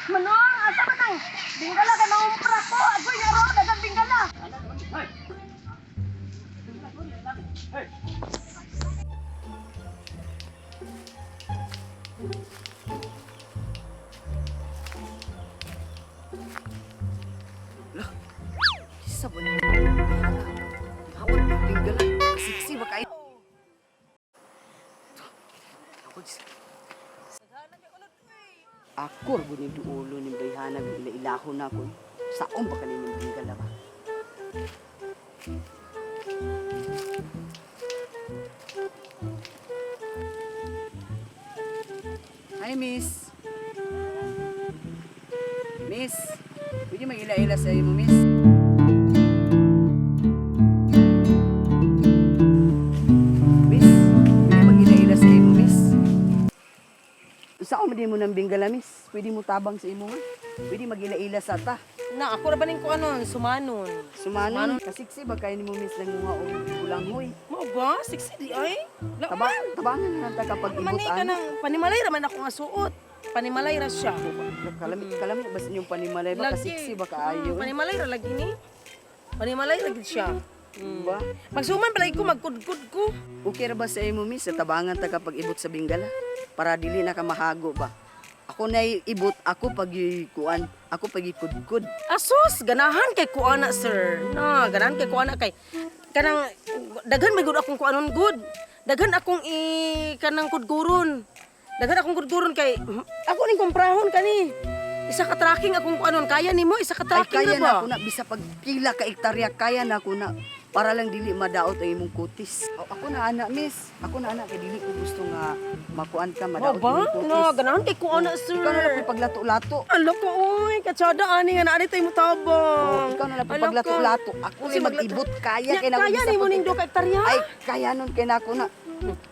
Manong, asa man ang binggala kay mangumpra ko. Agoy nga ro, dagang binggala. Sa ba ni Hawat ng tinggala. Siksi ba kayo? Ako ra ni duulo ni bayhana ila ilahon na ko. Saon ba kanin tinggala ba? Hi, miss. Miss, pwede mag-ila-ila sa imo, miss? Miss, pwede mag-ila-ila sa imo, miss. Saan mo din mo ng binggala, miss? Pwede mo tabang sa imo, ha? Pwede mag-ila-ila sa ta. Na, ako ra ba ning kuanon, sumanon. Sumanon, kasiksi ba kayo ni mo, miss, lang mga og kulanghoy? Mao ba? Siksi di ay. La Taba, tabangan na lang ta kapag man ibot ka ana. nang panimalay ra man ako nga suot. Panimalay ra siya. Kalami, kalami, basta inyong panimalay ba? Kasiksi ba kaayo? Eh? Panimalay ra lagi ni. Panimalay ra gid siya. Ba? Magsuman palagi ko magkudkod ko. Okay ra ba sa imo, miss? Sa tabangan ta kapag ibot sa binggala? Para dili na ka mahago ba? Ako na ibot, ako pag kuan, ako pag ikudkod. Asos, ganahan kay kuana sir. Na, ganahan kay kuana kay kanang daghan may gud akong kuanon good. Daghan akong i kanang kudguron. Daghan akong kudguron kay ako ning kumprahon kani. Isa ka tracking akong kuanon kaya nimo isa ka Ay, tracking kaya ra na ba? ako na, bisa pag pila ka hektarya, kaya na ako na. Para lang dili madaot ang imong kutis. O, ako na ana, miss. Ako na ana, kay dili ko gusto nga makuan ka, Mao madaot ba? imong kutis. No, ganahan kay kuana sir. Ikaw na lang po paglato-lato. Alo ko oy, katsada ani nga naani tay mo tabang. Oh, ikaw na lang po Alo ko. paglato-lato. Ako Kasi na mag-ibot, kaya Nya, kay na ako Kaya bisa nimo pag- ning duha ka hektarya. Ay, kaya nun kay na ako na.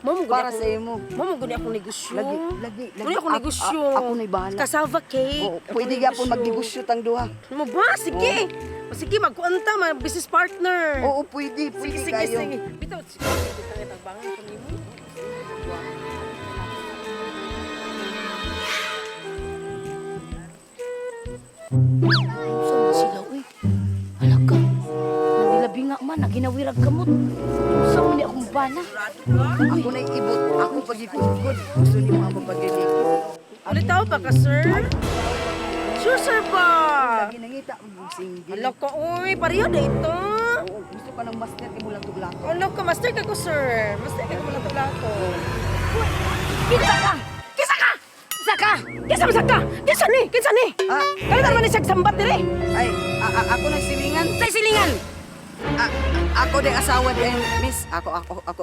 Mao mo gud Para akong- sa imo. Mao mo gud akong negosyo. Lagi, lagi, lagi. Mao ni akong negosyo. Ako na'y bahala. Cassava cake. Oo, Ako pwede na'y gyapon magnegosyo tang duha. Mo ba? Sige. O, sige, magkuanta, ma business partner. Oo, pwede, sige, pwede sige, kayo. sige. Bitaw, sige, bitaw, tagbangan ko nimo. Saan na sila, uy? Hala ka. Nagilabi nga man, naginawirag kamot. Saan man ni akong bana? Ako na'y ibot, ako pag-ikudkod. Gusto ni mga mapag-ilikod. Ulit tao pa ka, sir? Sure, sir ba? Lagi nangita ang single. Hala ka, uy. Pareho na ito. Oo, gusto ka ng master kay mula tuglato. Hala ka, master ka ko, sir. Master ka ko mula to. Kinsa ka! Kisa ka! Kinsa ka! Kisa masag ka! Kisa ni! Kisa ni! Ah, Kalitan man ni siya sambat diri. ay, ako nang silingan. Sa silingan! Ako di asawa di ay miss. Ako ako ako.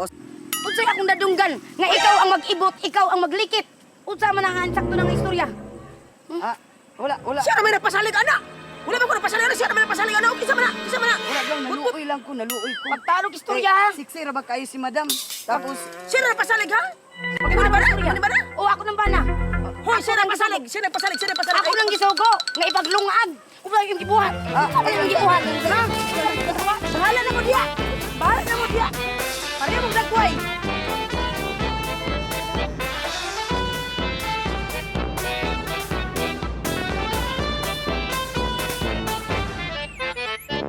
Unsay akong nadunggan nga ikaw ang mag-ibot, ikaw ang maglikit. Unsa man ang insakto ng istorya? Ah, wala wala. Siya na may napasalig, ana! Wala ba ko napasalig, ana? Siya na may napasalig, ana? Kisa man na! Kisa man na! Wala lang naluoy lang ko, naluoy ko. Magtarog istorya ha? Eh, Siksi ra ba kayo si madam? Tapos Siya na napasalig, ha? Ikaw na ba na? Ikaw na ba na? O ako nang bana. Hoy, siya nagpasalig! Siya nagpasalig! Siya nagpasalig! Ako nang gisugo nga ipaglungag. Unsa yung gibuhat? Ah, Unsa man yung gibuhat? Ha? Bahala na mo diya! Bahala na mo diya! Pareho mong dagway!